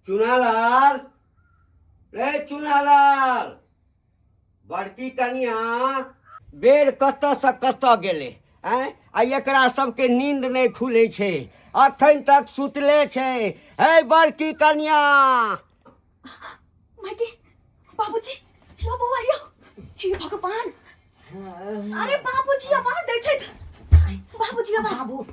चुनालाल रे चुनालाल बड़की कनिया बेर कतऽसँ कतऽ गेलै आँय आ एकरा सबके नींद नहि खुलै छै अखन तक सुतले छै हे बड़की कनिया माइके बाबूजी यो बौआ यो हे भगवान अरे बाबूजी आवाज दै छथि बाबूजी आवाज बाबू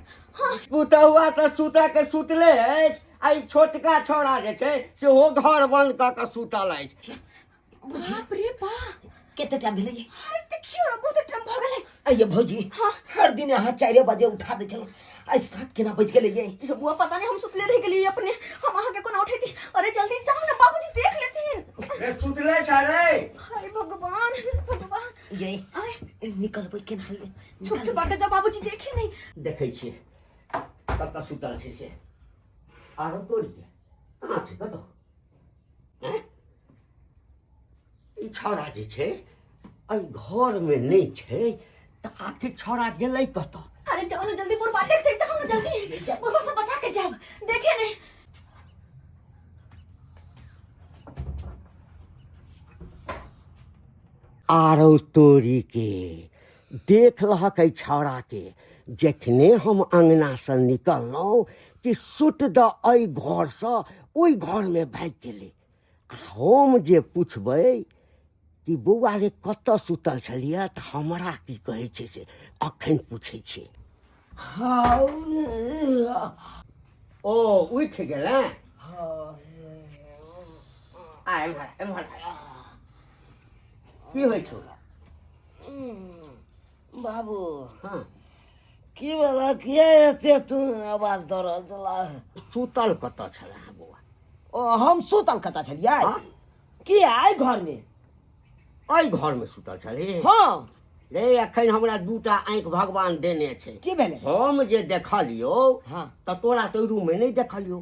पुतहुआ तऽ सुतऽ के सुतले अछि आ ई छोटका छौड़ा जे छै सेहो घर बंद कऽ के सुतल अछि बाप रे बाप कते टाइम भेलै ये? अरे देखियो ना बहुत टाइम भऽ गेलै अइये भौजी हाँ। हर दिन अहाँ 4 बजे उठा दै छलहुँ आइ 7 केना बजि गेलै ये हे बुआ पता नहीं हम सुतले रह गेलियै अपने हम अहाँ के कोना उठेती अरे जल्दी जाओ ना बाबूजी देख लेथिन रे सुतले छै रे हाय भगवान भगवान ये आय निकलबै केना ये छुप छुपा के जाओ बाबूजी देखे नहीं देखै छियै कतऽ सुतल छै से आरो तोड़ि के कहाँ छै कतऽ हैं? ई छौड़ा जे छै एहि घरमे नहि छै तऽ आखिर छौड़ा गेलै कतऽ अरे जाओ ना जल्दी बुढ़वा देखते जाओ ना जल्दी बुढ़वा से बचा के जाओ देखे नहीं आरो तोरी के देख लहक एहि छौड़ाके जखने हम अङ्गनासँ निकललहुँ कि सुट दऽ एहि घरसँ ओहि घरमे भागि गेलै आ हम जे पुछबै कि बौआ रे कतऽ सुतल छलियै तऽ हमरा की कहै छै से अखन पूछै छियै ओ उठि गेलै आ एम्हर एम्हर आ। की होइ छौ बाबू हँ की भेल किया एते तू आवाज दऽ रहल छला सुतल कतऽ छलै बौआ ओ हम सुतल कतऽ छलियै हाँ? की आइ घरमे एहि घरमे सुतल छली हँ रे एखन हमरा दूटा आँखि भगवान देने छै की भेलै हम जे देखलियौ हाँ। तऽ तोरा तऽ रूममे नहि देखलियौ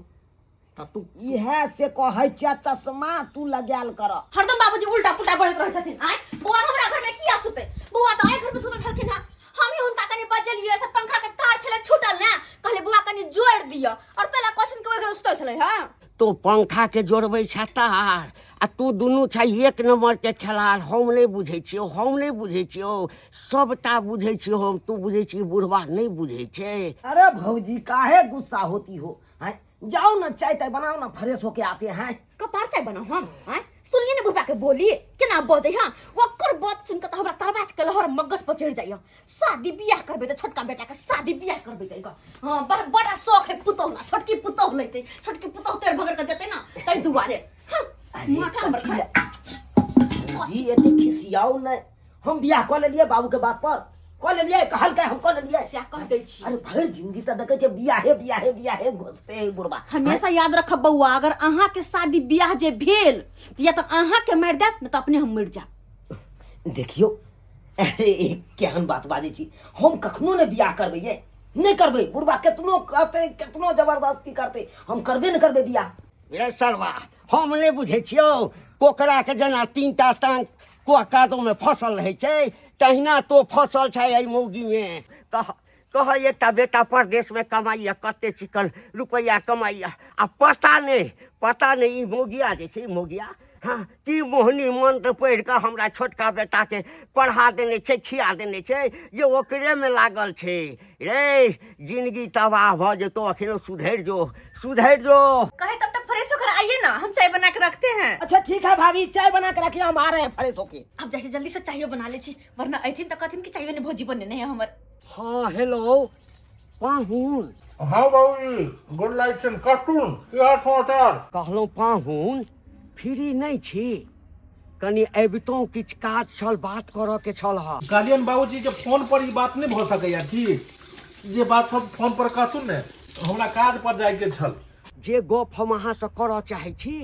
तऽ तू इएह से कहै छियै चश्मा तू लगायल कर हरदम बाबूजी उल्टा पुल्टा बोलैत रहै छथिन आँय बौआ हमरा घर में किया सुते बौआ तऽ आइ घर में सुतल छलखिन हँ हम ही हुनका कनि बजलियै से पंखा के तार छलै छूटल ने कहलियै बौआ कनि जोड़ि दिअ और तैला क्वेश्चन के ओहि घर में सुतल छलै हँ तू पंखा के जोड़बै छै तार आ तू दुनू छै एक नंबर के खेलाड़ हम नहि बुझै छियौ हम नहि बुझै छियौ सबटा बुझै छियौ हम तू बुझै छी बुढ़बा नहि बुझै छै अरे भौजी काहे गुस्सा होती हो हैं जाओ ना चाय ताय बनाओ ना फ्रेश होके आते हैं कपार चाय बनाऊ हम आँय सुनलियै ने बुढ़बा के बोली केना बजै हँ ओकर बात सुनि कऽ तऽ हमरा तरबाज के लहर मगज पर चढ़ि जाइए शादी बियाह करबै तऽ छोटका बेटा के शादी बियाह करबै तऽ हँ बड़ बड़ा शौक है पुतोहु ना छोटकी पुतोहु लेतै छोटकी पुतोहु तेर भगर के देतै ना ताहि दुआरे हँ माथा हमर खराब जी एते खिसियाओ नहीं हम बियाह कऽ लेलियै बाबू के बात पर कऽ लेलियै कहलकै हम कऽ लेलियै सएह कह दै छी अरे भरि जिंदगी तऽ देखै छियै बियाहे बियाहे बियाहे घोसते है बुढ़बा हमेशा याद रखब बौआ अगर अहाँ के शादी बियाह जे भेल तऽ या तऽ अहाँ के मारि देब नहि तऽ अपने हम मरि जायब देखियौ अरे ई केहन बात बाजै छी हम कखनो नहि बियाह करबै ये नहि करबै बुढ़बा केतनो कहतै केतनो जबरदस्ती करतै हम करबे नहि करबै बियाह रे सरवा हम नहि बुझै छियौ कोकराके जेना तीनटा टांग कोह कादोमे फसल रहै छै तहिना तो फसल छै एहि मौगीमे कह कह एकटा बेटा परदेशमे कमाइए कते चिकन रुपैआ कमाइए आ पता नहि ई मौगिया जे छै ई मौगिया हँ की मोहनी मंत्र पढ़ि कऽ हमरा छोटका बेटाके पढ़ा देने छै खिया देने छै जे ओकरेमे लागल छै रे जिंदगी तबाह भऽ जेतौ अखनो सुधरि जो सुधरि जो कहे तब तक फ्रेश होकर आइए ना हम चाय बना के रखते हैं अच्छा ठीक है भाभी चाय बना के रखिए हम आ रहे हैं फ्रेश होके अब जाके जल्दी से चाय बना ले छी वरना अथिन तो कहथिन कि चाय ने भौजी बनेने है हमर हाँ हेलो पाहुन हाँ बाबूजी गुड लाइट सन कार्टून की हाल समाचार कहलहुँ पाहुन फ्री नहि छी कनि अबितहुँ किछु काज छल बात करऽ के छल हँ गार्जियन बाबूजी के फोन पर ई बात नहीं भऽ सकैया की जे बात हम फोन पर कहथुन ने हमरा काज पर जाय के छल जे गप हम अहाँसँ करऽ चाहै छी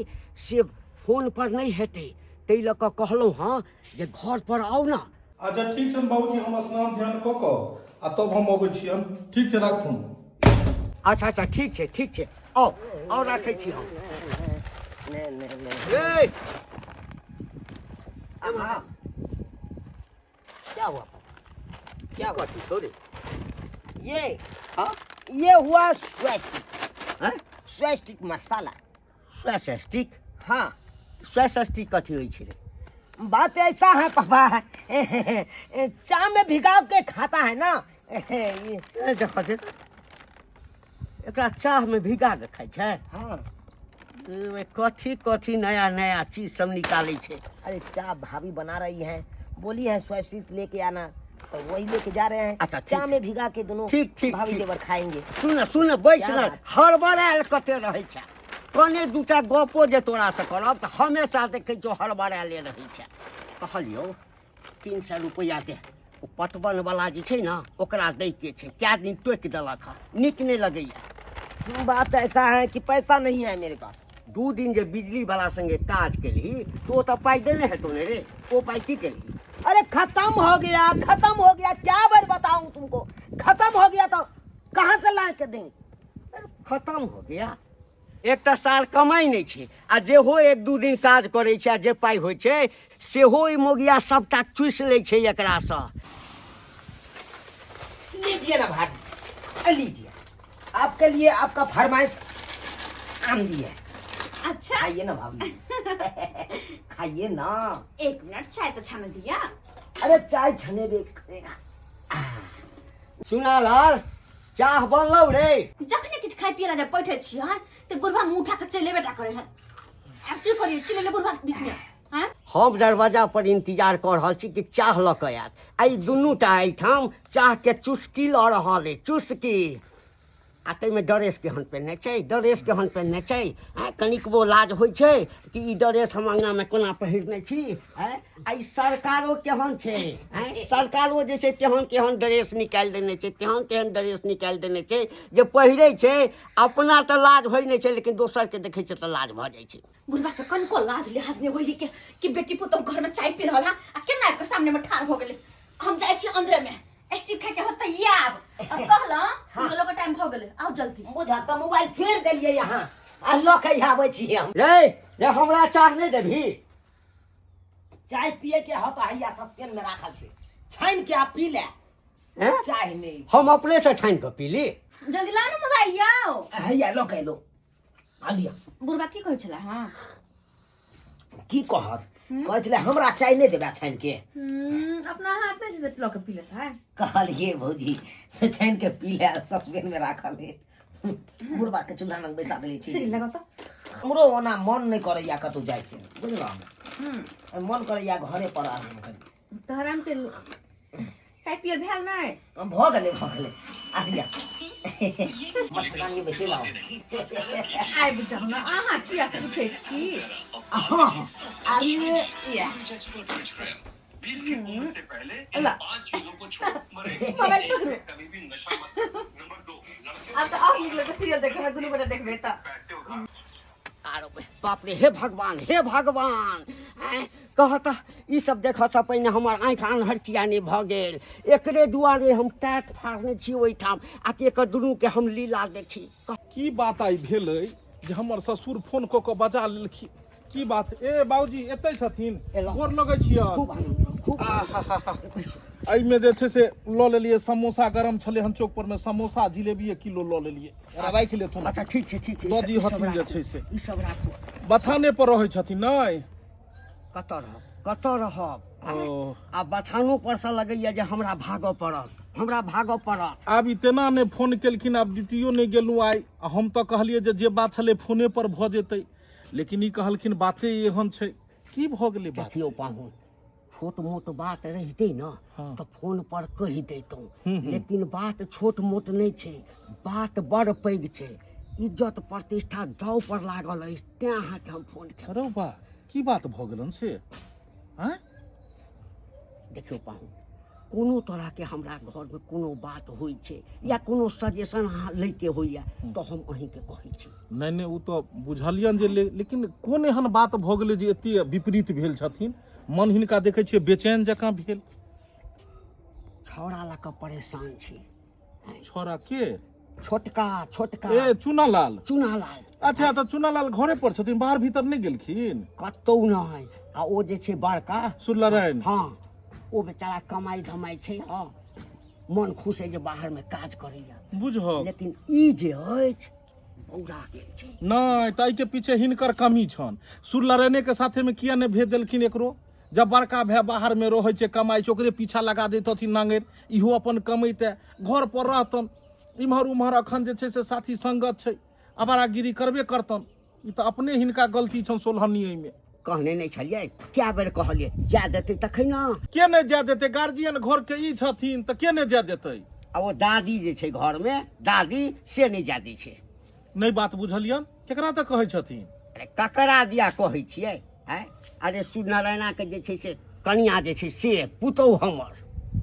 से फोन पर नहि हेतै ताहि लऽ कऽ कहलहुँ हँ जे घर पर आउ ने अच्छा ठीक छै बाबूजी हम स्नान ध्यान कऽ कऽ आ तब हम अबै छियन ठीक छै राखथुन अच्छा अच्छा ठीक छै ठीक छै आउ आउ राखै छी हम नहि नहि नहि ए एम्हर आ। क्या हुआ क्या हुआ तू छोड़े ये हाँ ये हुआ स्वस्तिक हैं स्वस्तिक मसाला स्वस्तिक? हाँ। स्वस्तिक कथी होइ छै रे? बात ऐसा है पापा, चाय में भिगा के खाता है ना। ए, देख देख, एकरा चाह में भिगा के खाइ छै? हाँ। ए, कथी कथी नया नया चीज सब निकालै छै। अरे चाय भाभी बना रही है, बोली है स्वस्तिक लेके आना, तो वही लेके जा रहे हैं। अच्छा, ठीक चाय छै। में भिगा के दोनों ठीक, ठीक, भाभी ठीक। देवर खाएंगे। सुन सुन, बैस क्या न। बात? हड़बड़ायल कते रहै छै, कने दूटा गपो जे तोरासँ करब तऽ हमेशा देखै छियौ हड़बड़ायले रहै छै। कहलियौ 300 रुपैआ दे, ओ पटवन वाला जे छै ने ओकरा दैके छै, कए दिन टोकि देलक हँ, नीक नहि लगैया। बात ऐसा है कि पैसा नहीं है मेरे पास। 2 दिन जे बिजली वाला संगे काज केलही तऽ ओ तऽ पाइ देने हेतौ ने रे, ओ पाइ की केलही? अरे खत्म हो गया, खत्म हो गया, क्या बार बताऊं तुमको, खत्म हो गया तो कहाँ से ला के दें? खत्म हो गया। एकटा साल कमाइ नहि छै, आ जेहो 1-2 दिन काज करै छै आ जे पाइ होइ छै सेहो ई मोगिया सबटा चूसि लै छै एकरासँ। लीजिए ना भाभी, लीजिए, आपके लिए आपका फरमाइश आम दिए। अच्छा। खाइए ना भाभी, खाइए ना। 1 मिनट, चाय तो छान दिया। अरे चाय छने भी। सुना लाल, चाह बनलौ रे? जखने किछु खाइ पिए ला जब बैठे छी हँ तऽ बुढ़वा मुँह उठा के चले बेटा करे हन। आब की करिए, चले ले बुढ़वा के बीच में। हाँ? हम दरवाजा पर इंतजार कऽ रहल छी कि चाह लऽ कऽ आयत, आ ई दुनूटा एहिठाम चाह के चुस्की लऽ रहल अइ, चुस्की। आ ताहिमे ड्रेस केहन पहिरने छै, ड्रेस केहन पहिरने छै। आँय, कनिकबो लाज होइ छै कि ई ड्रेस हम अङ्गनामे कोना पहिरने छी? आँय, आ ई सरकारो केहन छै? आँय, सरकारो जे छै तेहन तेहन ड्रेस निकालि देने छै, तेहन तेहन ड्रेस निकालि देने छै जे पहिरै छै अपना तऽ लाज होइ नहि छै, लेकिन दोसरके देखै छै तऽ लाज भऽ जाइ छै। बुढ़वा के कनको लाज लिहाज नहीं होई के कि बेटी पुतोह घर में चाय पी रहल है आ केना आबि के सामने में ठाढ़ हो गेलै। हम जाइ छी अंदरे में, स्टिक खाय के होतै आब। अब कहला सीरियलो के टाइम भ गेलै, आउ जल्दी। बुझा तऽ मोबाइल फेर देलियै यहाँ आ लऽ के आबै छी हम। रे रे, हमरा चाह नहि देबही? चाय पिए के हो तऽ हैया सस्पेन में राखल छै, छानि के आ पी ले। हैं? चाय नहि। हम अपने से छानि कऽ पी ली। जल्दी लाउ ने मोबाइल आउ। हैया लऽ के एलो, आ लिअ। बुढ़वा की कहै छला? हाँ। की कहत, कहै छलै हमरा चाय नहि देबै छानि के। अपना हाथ में से लऽ के पी लेता है। कहलिए भौजी से छानि के पी ले, सस्पेन में राखल है। बुढ़बा के चूल्हा लग बैसा देले छी। सीढ़ी लगाओ तऽ। हमरो ओना मन नहि करैया कतहु जाइके, बुझलहुँ? मन करैया घरे पर आराम करी। तऽ आराम के चाय पियल भेल नहि? भऽ गेलै, भऽ गेलै, आ लिअ, मच्छरदानी में चलि आउ। आबि जाउ ने, अहाँ किया पूछै छी? हाँ हाँ, अरे या। ला मोबाइल पकड़ू। आब तऽ और नीक लगतै सीरियल देखैमे, दुनू गोटे देखबै तऽ। आरो बाप रे, हे भगवान, हे भगवान! आँय, कह तऽ ई सब देखऽसँ पहिने हमर आँखि आन्हर किया नहि भऽ गेल? एकरे दुआरे हम टाट फाड़ने छी ओहिठाम आ कि एकर दुनूके हम लीला देखी। की बात आइ भेलै जे हमर ससुर फोन कऽ कऽ बजा लेलखिन? की बात? ए बाबूजी एतै छथिन? एलहुँ। गोर लगै छियै। खूब आनन्द रहू, खूब आनन्द रहू। बैसू। एहिमे जे छै से लऽ लेलियै समोसा, गरम छलै हन चौक पर मे, समोसा जिलेबी 1 किलो लऽ लेलियै, एकरा राखि लेथुन। अच्छा, ठीक छै, ठीक छै। दऽ ई दिहथिन सब जे राखू, छै से। ई सब राखू। बथाने पर रहै छथिन नहि? कतऽ रहब, कतऽ रहब? ओ। आ बथानो पर से लगैया जे हमरा भागऽ पड़त, हमरा भागऽ पड़त। आब ई तेना नहि फोन केलखिन, आब ड्यूटियो नहि गेलहुँ आइ। आ हम तऽ कहलियै जे जे बात छलै फोने पर भऽ जेतै, लेकिन ई कहलखिन बाते एहन छै। की भऽ गेलै बात? देखियौ पाहुन, छोट मोट बात रहितै ने हाँ। तऽ फोन पर कहि दैतहुँ, लेकिन बात छोट मोट नहि छै, बात बड़ पैघ छै, इज्जत प्रतिष्ठा दाव पर लागल अछि, तें अहाँके हम फोन केलहुँ। अरे बा, की बात भऽ गेलन से? आँय? देखियौ पाहुन, कोनो तरहके हमरा घरमे कोनो बात होइ छै या कोनो सजेशन अहाँ लैके होइए तऽ हम अहीँके कहै छी। नहि नहि, ओ तऽ बुझलियनि जे लेकिन कोन एहन बात भऽ गेलै जे एते विपरीत भेल छथिन? मन हिनका देखै छियै बेचैन जकाँ भेल। छौड़ा लऽ कऽ परेशान छी। छौड़ा के? छोटका, छोटका। ए चुनालाल? चुनालाल। अच्छा, तऽ चुनालाल घरे पर छथिन, बाहर भीतर नहि गेलखिन? कतौ नहि। आ ओ जे छै बड़का सूर्यनारायण? हाँ, ओ बेचारा कमाइ धमाइ छै, हाँ, मन खुश है जे बाहर में काज करैया। बुझह। लेकिन ई जे अछि बौरा गेल छै। नहि तऽ एहिके पीछे हिनकर कमी छनि। सूर्यनारायणेके साथेमे किया नहि भेज देलखिन एकरो? जब बड़का भाय बाहरमे रहै छै, कमाइ छै, ओकरे पीछा लगा दैतथिन नांगरि, इहो अपन कमैते घर पर रहतन। इम्हर उम्हर अखन जे छै से साथी संगत छै, आवारागिरी करबे करतन। ई तऽ अपने हिनका गलती छनि सोलहनी एहिमे। कहने नहि छलियै? कए बेर कहलियै, जाय देतै तखन ने। के नहि जाय देतै? गार्जियन घरके ई छथिन तऽ के नहि जाय देतै? आ ओ दादी जे छै घरमे, दादी से नहि जाय दै छै। नहि बात बुझलियन, केकरा तऽ कहै छथिन? अरे ककरा दिया कहै छियै? आँय, अरे सूर्यनारायणाके जे छै से कनिया जे छै से पुतहु हमर।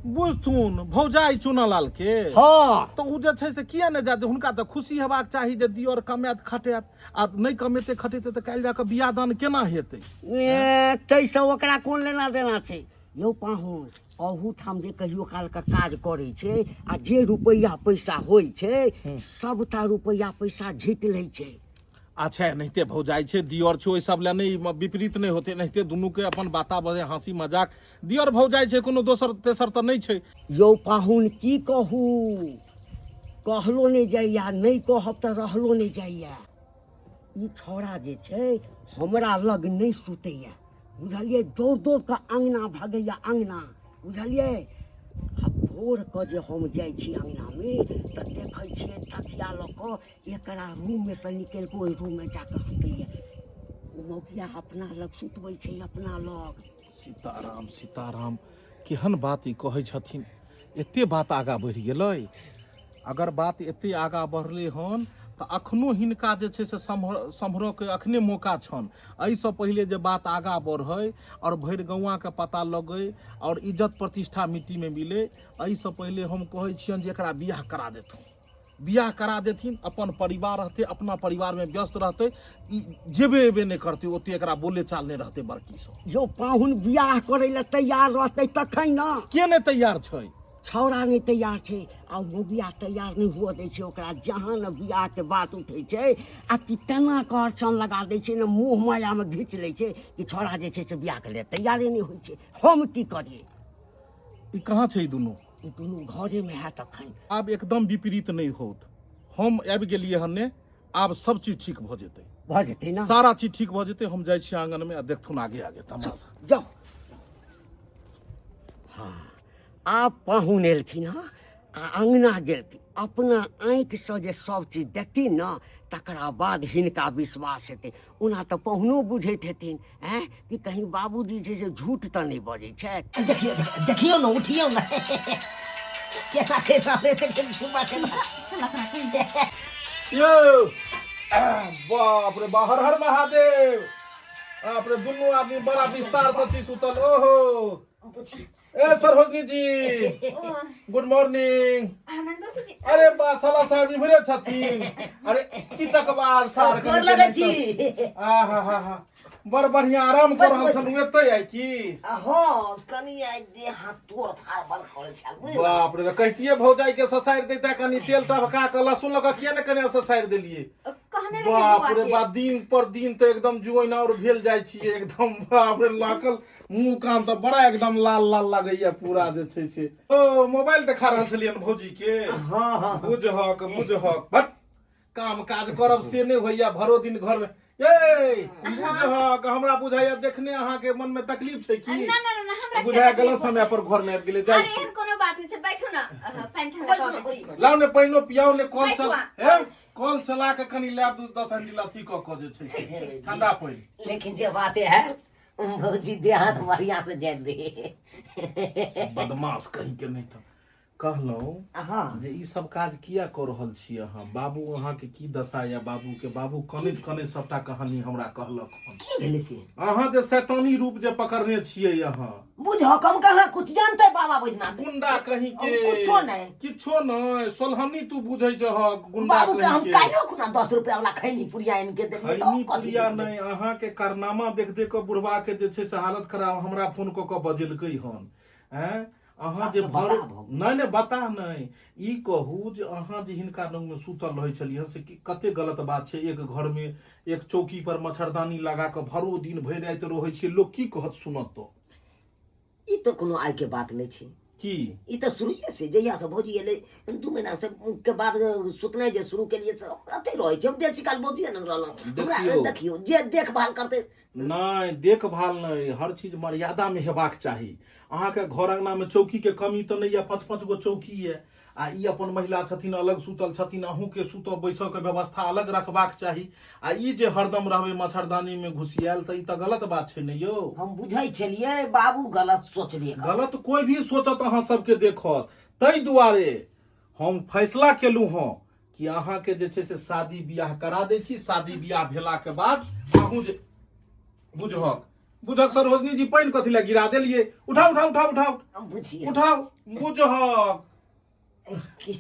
बुझथुन भौजाई चुनालाल के। हँ। तऽ ओ जे छै से किया नहि जाय? हुनका तऽ खुशी हेबाक चाही जे दियर कमायत खटायत, आ नहि कमेतै खटेतै तऽ काल्हि जाकऽ बियाह दान केना हेतै? ए, ताहिसँ ओकरा कोन लेना देना छै यौ पाहुन? अहूठाम जे कहियो कालके काज करै छै आ जे रुपैआ पैसा होइ छै, सबटा रुपैआ पैसा झीट लै छै। अच्छा, एनाहिते भौजाइ छै, दियर छै, ओहि सब लए नहि विपरीत नहि होतै। एनाहिते दुनूके अपन वातावरण, हँसी मजाक, दियर भौजाइ छै, कोनो दोसर तेसर तऽ नहि छै। यौ पाहुन, की कहू, कहलो नहि जाइया, नहि कहब तऽ रहलो नहि जाइया। ई छौड़ा जे छै हमरा लग नहि सुतैया, बुझलियै? दौड़ दौड़ कऽ अङ्गना भगैया, अङ्गना, बुझलियै? आ भोर कऽ जे हम जाइ छी अङ्गनामे तऽ देखै छियै तकिया लऽ कऽ एकरा रूममे सँ निकलि कऽ ओहि रूममे जा कऽ सुतैया। ओ मौगिया अपना लग सुतबै छै, अपना लग। सीताराम सीताराम, केहन बात ई कहै छथिन? एते बात आगाँ बढ़ि गेलै? अगर बात एते आगाँ बढ़लै हन तऽ अखनो हिनका जे छै से सम्हरऽके अखने मौका छनि। एहिसँ पहिले जे बात आगाँ बढ़ै आओर भरि गौआँके पता लगै आओर इज्जत प्रतिष्ठा मिट्टीमे मिलै, एहिसँ पहिले हम कहै छियनि जे एकरा बियाह करा देथुन, बियाह करा देथिन, अपन परिवार रहतै, अपना परिवारमे व्यस्त रहतै, ई जेबे एबे नहि करतै, ओते एकरा बोले चाल नहि रहतै बड़कीसँ। यौ पाहुन, बियाह करै लए तैयार रहतै तखन ने। के नहि तैयार छै? छौड़ा नहि तैयार छै आ मौगिया तैयार नहि हुअ दै छै ओकरा। जहाँ ने बियाहके बात उठै छै आ कि तेना कऽ अड़चन लगा दै छै ने, मोह मायामे घीच लै छै कि छौड़ा जे छै से बियाहके लेल तैयारे नहि होइ छै। हम की करियै? ई कहाँ छै ई दुनू? ई दुनू घरेमे हैत अखन। आब एकदम विपरीत नहि होत। हम आबि गेलियै हन ने, आब सब चीज ठीक भऽ जेतै। भऽ जेतै ने? सारा चीज ठीक भऽ जेतै। हम जाइ छी आंगनमे आ देखथुन आगे आगे तमाशा। जाउ। हँ, आब पाहुन एलखिन हँ आ अङ्गना गेलखिन। अपना आँखिसँ जे सब चीज देखथिन ने, तकरा बाद हिनका विश्वास हेतै। ओना तऽ पाहुनो बुझैत हेथिन, आँय, कि कहीं बाबूजी जे छै से झूठ तऽ नहि बजै छथि। देखियौ, देखियौ ने, उठियौ ने, केना केना सुबह केना। यौ बाप रे बा, हर हर महादेव! बाप रे, दुनू आदमी बड़ा विस्तार से छी सुतल। ओहो, ए सरोजनी जी, गुड मॉर्निंग। अरे बा, साला साहब इम्हरे छथिन। अरे चिटकबाज सार। गोर लगै छी। आहा हा हा, बड़ बढ़िया आराम कऽ रहल छलहुँ। एतै आइ की? हँ, कनि आइ देह हाथ तोड़ फाड़ बड़ करै छल, बुझलियै? बाप रे, कहितियै भौजाई के ससारि दैता कनि तेल टभका कऽ, लहसुन लऽ कऽ, किया ने कनि ससारि देलियै? कहने रहियै बाप बौआ रे के। बा, दिन पर दिन तऽ एकदम जुआइन और भेल जाइ छियै एकदम। बाप रे, लाकल मुंह कान तऽ बड़ा एकदम लाल लाल लगैया पूरा जे छै से। ओ मोबाइल देखा रहल छलियनि भौजी के? हँ हँ। बुझहक बुझहक, बट काम काज करब से नहि होइया भरो दिन घर में। ए बुझहक, हमरा बुझाइया देखने अहाँके मन में तकलीफ छै की? ना ना ना ना, हमरा बुझाया किया गलत तकलीफ समय पर घर में आबि गेलै। जाइ अरे छी। एहन कोनो बात नहि छै, बैठू ने, पानि ठंडा बैसू कऽ ने, दै छी। बैसू। लाउ ने पानिओ पियाउ ने, कल बैठू चल अहाँ, हे आबै छी। कल चला के कनि लाब 10 हंडिल अथी कऽ कऽ जे छै से ठंडा पानि। लेकिन जे बात है भौजी, देह हाथ बढ़िया से जाय दे। बदमाश कहीं के। नहीं तऽ कहलहुँ जे ई सब काज किया कऽ रहल छी अहाँ? बाबू अहाँके की दशा या बाबू के, बाबू कनैत कनैत सबटा कहानी हमरा कहलक हन। की भेलै से? अहाँ जे शैतानी रूप जे पकड़ने छियै अहाँ। बुझो कम कहाँ कुछ जानते बाबा बैजनाथ। गुंडा कहीं के। हम कुछो नहीं। किछो नहीं, सोलहनी तू बुझै छहक गुंडा। बाबू के कहीं हम के। काल्हियो खुना 10 रुपया वाला खैनी पुड़िया आनि के देलियै तऽ खैनी कथी पुड़िया देबै? नहि, अहाँके कारनामा देख देख कऽ बुढ़बा के जे छै से हालत खराब। हमरा फोन कऽ कऽ बजेलकै हन। आँय, अहाँ जे साफ भर बता भौ। नहि नहि, बता नहि, ई कहू जे अहाँ जे हिनका लग मे सुतल रहै छलियै हन से कि कते गलत बात छै? एक घर मे एक चौकी पर मच्छरदानी लगा कऽ भरो दिन भरि राति रहै छियै, लोक की कहत सुनत तऽ? ई तऽ कोनो आइ के बात नहि छै। की ई तऽ शुरुए से जहिया से भौजी एलै 2 महीना से के बाद सुतनाइ जे शुरू केलियै से अतै रहै छै। हम बेसी काल भौजिए लग रहलहुँ। हमरा देखियौ। देखियौ, जे देखभाल करतै। नहि, देखभाल नहि, हर चीज मर्यादामे हेबाक चाही। अहाँके घर अङ्गनामे चौकीके कमी तऽ नहि यऽ? पाँच पाँच गो चौकी यऽ आ ई अपन महिला छथिन, अलग सुतल छथिन। अहूँके सुतऽ बैसऽके व्यवस्था अलग रखबाक चाही। आ ई जे हरदम रहबै मच्छरदानीमे घुसियायल, तऽ ई तऽ गलत बात छै ने यौ? हम बुझै छलियै बाबू, गलत सोचलियै। गलत कोइ भी सोचत, अहाँ सबके देखत। ताहि दुआरे हम फैसला केलहुँ हँ कि अहाँके जे छै से शादी बियाह करा दै छी। शादी बियाह भेलाके बाद अहूँ जे बुझहक बुझक। सरोजनी जी, पानि कथी लए गिरा देलियै? उठाउ, उठाउ, उठाउ, उठाउ। हम बुझिए। उठाउ, बुझहक। की?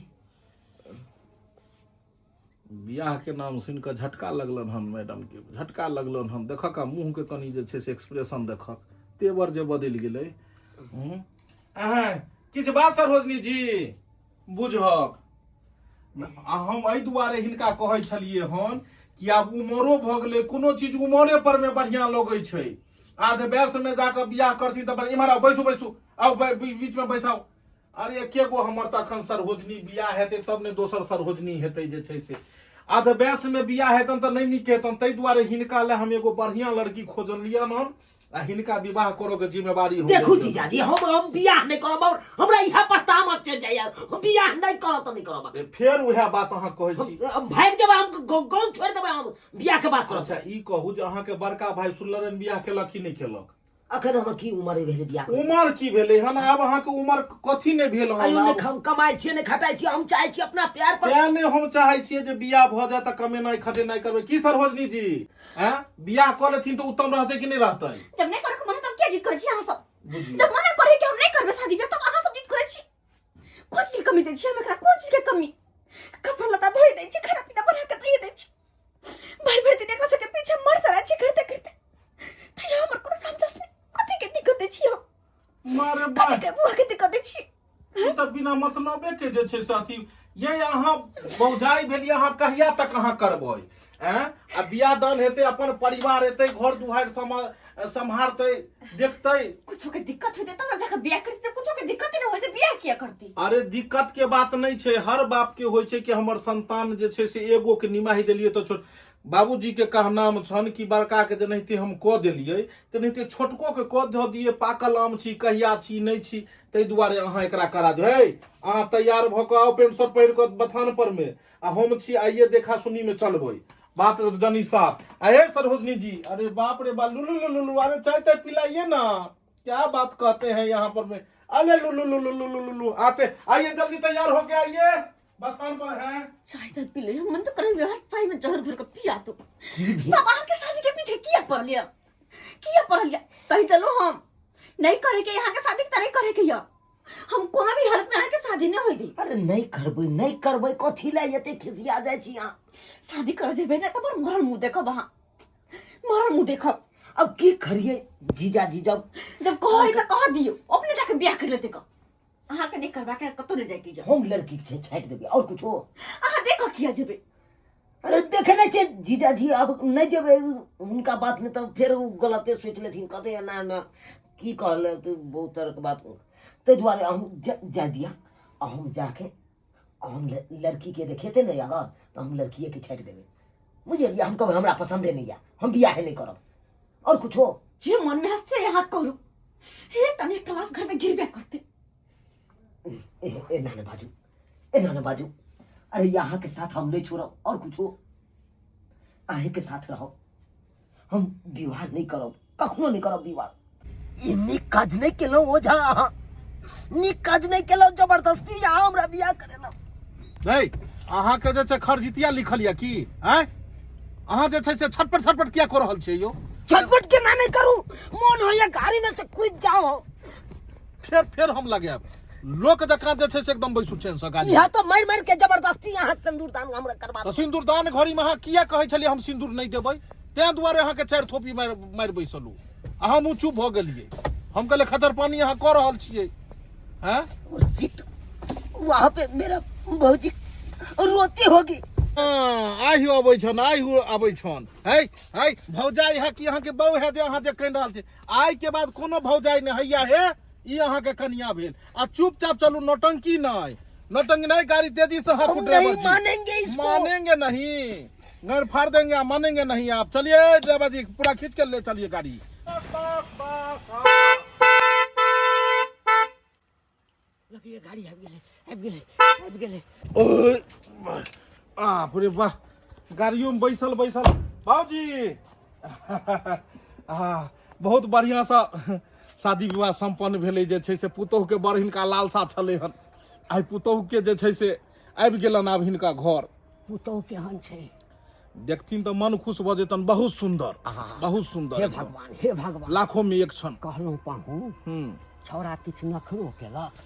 बियाह के नाम सुनि कऽ झटका लगलन हन मैडम के, झटका लगलन हन। देखक आ मुँह के कनि जे छै से एक्सप्रेशन देखक, तेवर जे बदलि गेलै। अहें, किछु बात सरोजनी जी बुझहक। आ हम एहि दुआरे हिनका कहै छलियै हन कि आब उमरो भऽ गेलै। कोनो चीज उमरे पर मे बढ़िआँ लगै छै। आध वयसमे जाकऽ बियाह करथिन तऽ इम्हर आउ, बैसू, बैसू, आउ, बीचमे बैसाउ। अरे, एके गो हमर तऽ अखन सरहोजनी, बियाह हेतै तब ने दोसर सरहोजनी हेतै। जे छै से आध वयसमे बियाह हेतन तऽ नहि नीक हेतन। ताहि दुआरे हिनका लए हम एगो बढ़िआँ लड़की खोजलियन हन आ हिनका विवाह करऽ के जिम्मेवारी हम देखू लेलियन। जीजाजी, हम बियाह नहि करब और हमरा इएह पर तामस चढ़ि जाइए। हम बियाह नहि करब तऽ नहि करब। ए, फेर उएह बात अहाँ कहै छी। हम भागि जेबै, हम गाँव छोड़ि देबै, हम बियाह के बात करब। अच्छा, ई कहू जे अहाँके बड़का भाई सुलरन बियाह केलक कि नहि केलक? अखन हमर की उमर भेलै बियाह के? उमर की भेलै हन? आब अहाँके उमर कथी नहि भेल हन? आयो नहि आब हम कमाइ छियै, नहि खटाइ छियै। हम चाहै छी अपना प्यार पर। तें नहि हम चाहै छियै जे बियाह भऽ जाय तऽ कमेनाइ खटेनाइ करबै की सरोजनी जी? हैं, बियाह कऽ लेथिन तऽ उत्तम रहतै कि नहि रहतै? जब नहीं करे के मन है, तब क्या जिद करे छी अहाँ सब? बुझियौ। जब मना करे कि हम नहीं करबे शादी बियाह, तब अहाँ सब जिद करे छी। कोन चीज के कमी दै छी हम एकरा? कोन चीज के कमी? कपड़ा लत्ता धोइ दै छी, खाना पीना बना के दै दै छी, भरि भरि दिन एकरा सबके पीछे मर सरा छी करते करते, तैयो हमर कोनो नाम जस नहि। कथी के दिक्कत दै छी हम? मारे बा। कथी के बुआ के दिक्कत दै छी? ई तऽ बिना मतलबे के जे छै से अथी ये। अहाँ भौजाइ भेलियै, अहाँ कहिया तक अहाँ करबै? ऐं, आ बियाह दान हेतै, अपन परिवार हेतै, घर दुआरि सम्हारतै, देखतै। कुछो के दिक्कत होते तब ना जाके बियाह करती। कुछो के दिक्कत नहीं होते, बियाह किया करती? अरे, दिक्कत के बात नहीं छै। हर बाप के होइ छै कि हमर संतान जे छै से एगो के निमाहि देलियै तऽ छोट बाबूजी के कहनाम छन कि बड़का के जेनाहिते हम कऽ देलियै तेनाहिते छोटको के कऽ दऽ दियै। पाकल आम छी, कहिया छी नहि छी, ताहि दुआरे अहाँ एकरा करा दियौ। हे, अहाँ तैयार भऽ कऽ आउ, पेंट शर्ट पहिर कऽ बथान पर मे, आ हम छी आइए देखा सुनी मे चलबै। बात जनी साफ। अहे सरोजनी जी, अरे बाप रे बा, लुलु लुलु लुलु, अरे चाय ताय पिलाइए ना। क्या बात कहते हैं यहाँ पर में। अरे लुलु लुलु लुलु लुलु, आते आइए, जल्दी तैयार होके आइए, बथान पर है। चाय तो पी ले, मन तो करे यार चाय में जहर घोर के पिया तो। सब अहाँ के शादी के पीछे किया पड़ल या? किया पड़ल या? कही चलो, हम नहीं करे के यहाँ के शादी के, नहीं करे के या। हम कोनो भी हालत में अहाँ के शादी नहीं होई दी। अरे, नहि करबै, नहि करबै, कथी लए एते खिसिया जाइ छी अहाँ? शादी कर जेबे ना तऽ मरल मुंह देखब, अहाँ मरल मुंह देखब। अब की करियै जीजाजी जब जब कहै तऽ कह दियौ, अपने जाके बियाह कर लेते। कह अहाँके नहीं करबा के कतौ नहीं जाके। हम लड़की के छाटि देबै और कुछो। अहाँ देखो किया जेबै? अरे, देखे नहि छै जीजाजी, अब नहि जेबै हुनका बात में तऽ फेर ओ गलते सोचि लेथिन, कहते एना एना की कहले तऽ बहुत तरहके बात। ताहि दुआरे हम जाय दिया आ हम जाके हम लड़कीके देखेतै ने अगर, तऽ हम लड़किएके छाटि देबै, बुझलियै? हम कहबै हमरा पसन्दे नहि यऽ, हम बियाहे नहि करब और कुछो। जे मन में हसे यहाँ करू। हे, तने क्लास घर में गिरबे करते। ए एना ने बाजू, एना ने बाजू। अरे, यहाँ के साथ हम नहीं छोड़ब और कुछो, अहीं के साथ रहब। हम विवाह नहीं करब, कखनो नहीं करब विवाह। ई नीक काज नहीं केलहुँ ओझा, अहाँ नीक काज नहीं केलहुँ, जबरदस्ती अहाँ हमरा बियाह करेलहुँ। नहीं, अहाँके जे छै खरजितिया लिखल यऽ की? आँय, अहाँ जे छै से छटपट छटपट किया कऽ रहल छियै यौ? छटपट केना नहीं करू? मोन होइया गाड़ी में से कूद जाओ। फेर फेर हम लगायब। लोक जकाँ जे छै से एकदम बैसू चैनसँ गाड़ी। इहा तो मारि मारि के जबरदस्ती यहाँ सिंदूर दान हमरा करबा तऽ सिन्दूरदान घड़ीमे अहाँ किया कहै छलियै हम सिन्दूर नहि देबै? ताहि दुआरे अहाँके चारि थोपी मारि मारि बैसलहुँ आ हमहूँ चुप भऽ गेलियै। हम कहलियै खतर पानी अहाँ कऽ रहल छियै। हैं? वो सीट वहां पे मेरा भौजी रोती होगी। हाँ, आहि अबै छन, आहि अबै छन। है है, भौजाई है कि अहाँके बहू है जे अहाँ जे कहि रहल छी? आइ के बाद कोनो भौजाई नहि हैया। हे, ई अहाँके कनिया भेल आ चुपचाप चलू नौटंकी नहि नौटंकी नहीं गाड़ी तेजी से हाँकू हम ड्राइवर नहीं जी। मानेंगे इसको। मानेंगे नहीं घर फाड़ देंगे आप मानेंगे नहीं आप चलिए ड्राइवर जी पूरा खींच के ले चलिए गाड़ी बस बस बस हाँ। लगैया गाड़ी आबि गेलै आबि गेलै आबि गेलै ओए, बाप रे वाह गाड़ियों में बैसल बैसल बाबूजी हाँ बहुत बढ़िया सा शादी विवाह सम्पन्न भेलै जे छै से पुतोहुके बड़ हिनका लालसा छलै हन आइ पुतोहुके जे छै से आबि गेलनि आब हिनका घर पुतोहु केहन छै देखथिन तऽ मन खुश भऽ जेतनि बहुत सुन्दर बहुत सुन्दर हे भगवान हे भगवान लाखों में एक छन कहलहुँ पाहु हूँ छौड़ा किछु नखरो केलक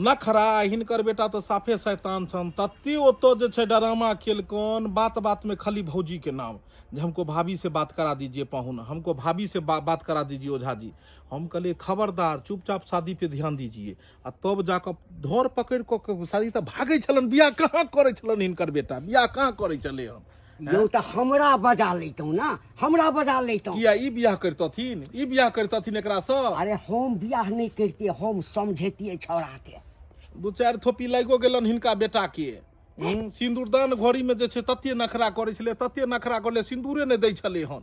नखरा हिनकर बेटा तऽ साफे शैतान छन तते ओतऽ जे छै डरामा केलकन बात बात में खाली भौजी के नाम जे हमको भाभी से बात करा दीजिए पाहुन हमको भाभी से बात करा दीजिए ओझा जी हम कहलिए खबरदार चुपचाप शादी पे ध्यान दीजिए आ तब जाकऽ धर पकड़ि कऽ के शादी तऽ भागै छलन बियाह कहाँ करै छलन हिनकर बेटा बियाह कहाँ करै छलै हन यौ तऽ हमरा बजा लैतहुँ ने हमरा बजा लैतहुँ किया ई बियाह करितथिन ई बियाह करितथिन एकरासँ अरे हम बियाह नहि करितियै हम समझैतियै छौड़ाके दू चारि थोपी लागिओ गेलन हिनका बेटाके सिन्दूरदान घड़ीमे जे छै तते नखरा करै छलै तते नखरा करै सिन्दूरे नहि दै छलै हन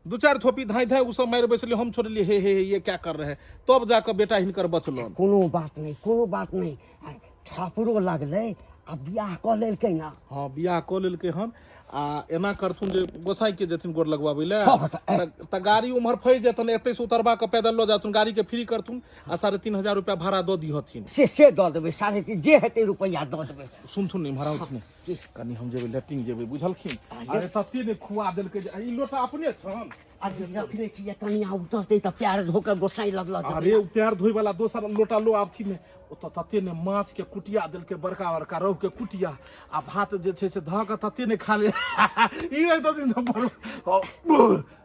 दू चारि थोपी धाँइ धाँइ ओ सब मारि बैसलै हम छोड़लियै हे हे हे ये क्या कर रहे हैं तब जाकऽ बेटा हिनकर बचलन कोनो बात नहि कोनो बात नहि आ थापड़ो लगलै आ बियाह कऽ लेलकै ने हँ बियाह कऽ लेलकै हन आ एना करथुन जे गोसाई के जेथिन गोर लगवाबै लए हँ, तऽ तऽ गाड़ी उम्हर फँसि जेतन एतै से उतरबा कऽ पैदल लऽ जाथुन गाड़ी के फ्री करथुन आ 3500 रुपया भाड़ा दऽ दिहथिन से दऽ देबै 3.5 जे हेतै रुपैआ दऽ देबै सुनथुन इम्हर आउथुन कनि हम जेबै लेट्रिन जेबै बुझलखिन अरे तते ने खुआ देलकै जे ई लोटा अपने छन अरे रखने छियै कनिया उतरतै तऽ प्यार धो कऽ गोसाई लग लऽ जेबै अरे उ पैर धोइ वाला दोसर लोटा लो आबथि ने ओतऽ तते ने माछ के कुटिया देलकै बड़का बड़का रोहु के कुटिया आ भात जे छै से धऽ कऽ तते ने खा ले ई रहितथिन तऽ बड़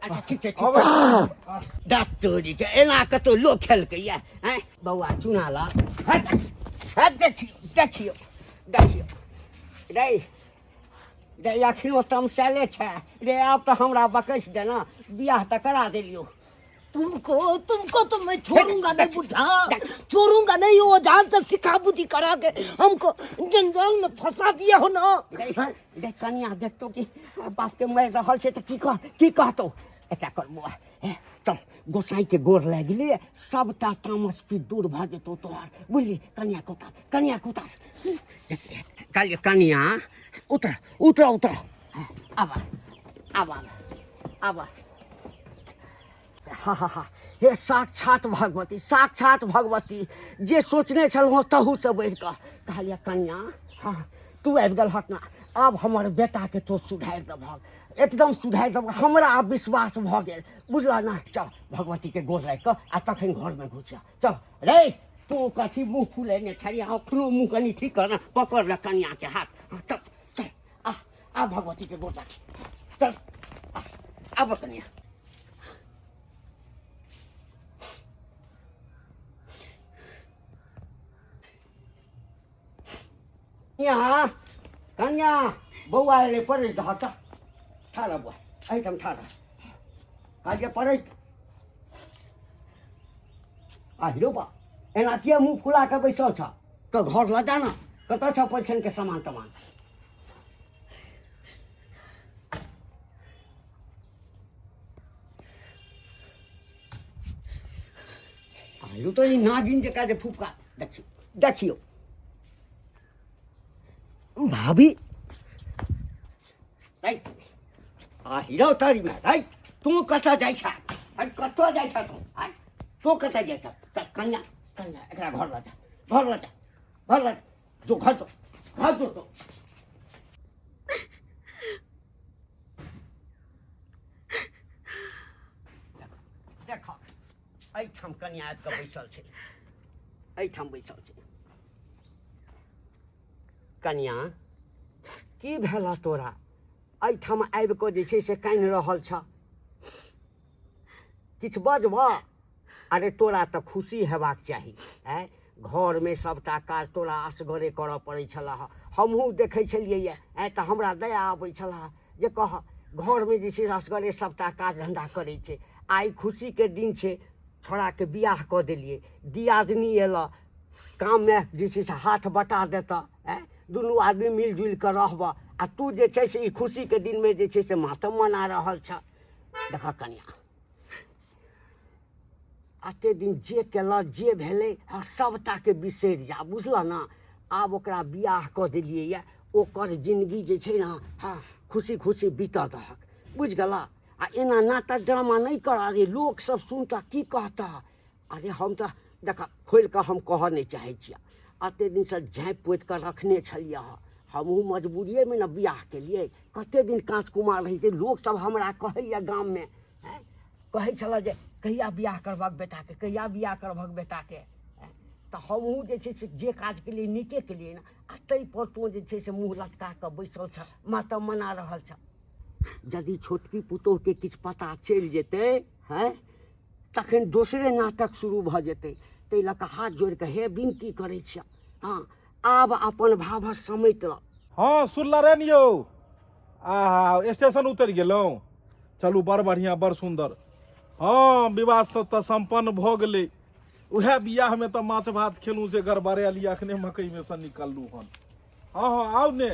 अच्छा ठीक छै ठीक छै डॉक्टरी के एना कतौ लोक खेलकै या आँय बौआ चुना ला हट हट देखियौ देखियौ देखियौ रे रे अखनो तमसैले छै रे आब तऽ हमरा बकैस देना बियाह तऽ करा देलियौ तुमको तुमको तो मैं छोड़ूंगा नहीं बुढ़ा छोड़ूंगा नहीं वो जान से सिखा बुद्धि करा के हमको जंजाल में फंसा दिया हो ना रे रे कनिया देखतो कि बाप के मरि रहल छै तऽ की कह की कहतौ एकटा कर बौआ हे चल गोसाई के गोर लागि ले सबटा तामस पी दूर भऽ जेतौ तोहर बुझली कनिया के उतार कनिया के उतार कहलियै कनिया उतर उतर उतर आब आब आब आब हा हा हा हे साक्षात भगवती साक्षात भगवती जे सोचने छलहुँ तहूसँ बढ़ि कऽ कहलियै कनिया हँ तू आबि गेलहक ने आब हमर बेटाके तू सुधारि देबहक एकदम सुधारि देबहक हमरा आब विश्वास भऽ गेल बुझलह ने चल भगवतीके गोर लागि कऽ आ तखन घरमे घुसिया चल रे तू कथी मुँह फुलेने छलियै अखनो मुँह कनि ठीक कर ने पकड़ ले कनियाके हाथ हँ, चल चल आ आ भगवतीके गोर लागि चल आ आब कनिया कनिया कनिया बौआ एलै परेश दहक तऽ ठाढ़ बौआ एहिठाम ठाढ़ कहलियै परेश आ हिरो बा एना किया मुँह फुला कऽ बैसल छ तऽ घर लऽ जा ने कतऽ छ परिछनके सामान तमान आयु तो ई नागिन जकाँ जे फुफका देखियौ देखियौ भाभी रै आ हीरो तरीमे रै तू कतऽ जाइ छ अरे कतऽ जाइ छ तू आय तू कतऽ जाइ छ चल कन्या कन्या एकरा घर लऽ जा घर लऽ जा घर लऽ जा जो घर जो घर जो तू देख एहिठाम कनिया आबि कऽ बैसल छै एहिठाम बैसल छै कनिया की भेल तोरा एहिठाम आबि कऽ जे छै से कानि रहल छ किछु बजबह अरे तोरा तऽ खुशी हेबाक चाही आँय घरमे सभटा काज तोरा असगरे करऽ पड़ै छलऽ हँ हमहूँ देखै छलियैए आँय तऽ हमरा दया अबै छलऽ हँ जे कह घरमे जे छै से असगरे सभटा काज धन्धा करै छै आइ खुशीके दिन छै छोड़ाके बियाह कऽ देलियै, दियादनी एलऽ काममे जे छै से हाथ बटा देतऽ, आँय दुनू आदमी मिलजुलि कऽ रहबऽ, आ तू जे छै से ई खुशीके दिनमे जे छै से मातम मना रहल छऽ। देखऽ कनिया, एते दिन जे केलऽ जे भेलै आ सभटाके बिसरि जा, बुझलऽ ने? आब ओकरा बियाह कऽ देलियै यऽ, ओकर जिनगी जे छै ने, हँ, खुशी खुशी बीतऽ दहक, बुझि गेलऽ? आ एना नाटक ड्रामा नहि कर। अरे लोक सब सुनतऽ की कहतऽ? अरे हम तऽ देख खोलि कऽ हम कहऽ नहि चाहै छियै, एते दिनसँ झाँपि पोति कऽ रखने छलियै हँ, हमहूँ मजबूरिएमे ने बियाह केलियै। कते दिन काँच कुमार रहितै? लोकसभ हमरा कहैए गाममे, आँय, कहै छलए जे कहिया बियाह करबहक बेटाके, कहिया बियाह करबहक बेटाके। तऽ हमहूँ जे छै से जे काज केलियै नीके केलियै ने। आ ताहिपर तोँ जे छै से मुँह लटका कऽ बैसल छह, मातम मना रहल छह। यदि छोटकी पुतोहके किछु पता चलि जेतै, हँ, तखन दोसरे नाटक शुरू भऽ जेतै। ताहि लऽ कऽ हाथ जोड़ि कऽ हे विनती करै छियह, हँ, आब अपन भाभट समेट लऽ। हँ सुनलरन यौ, आहा स्टेशन उतरि गेलहुँ। चलू बड़ बढ़िआँ, बड़ सुन्दर। हँ विवाह सब तऽ सम्पन्न भऽ गेलै। उएह बियाहमे तऽ माछ भात खेलहुँ से गड़बड़ायल यऽ, अखने मकइमे सँ निकललहुँ हन। हँ हँ आउ ने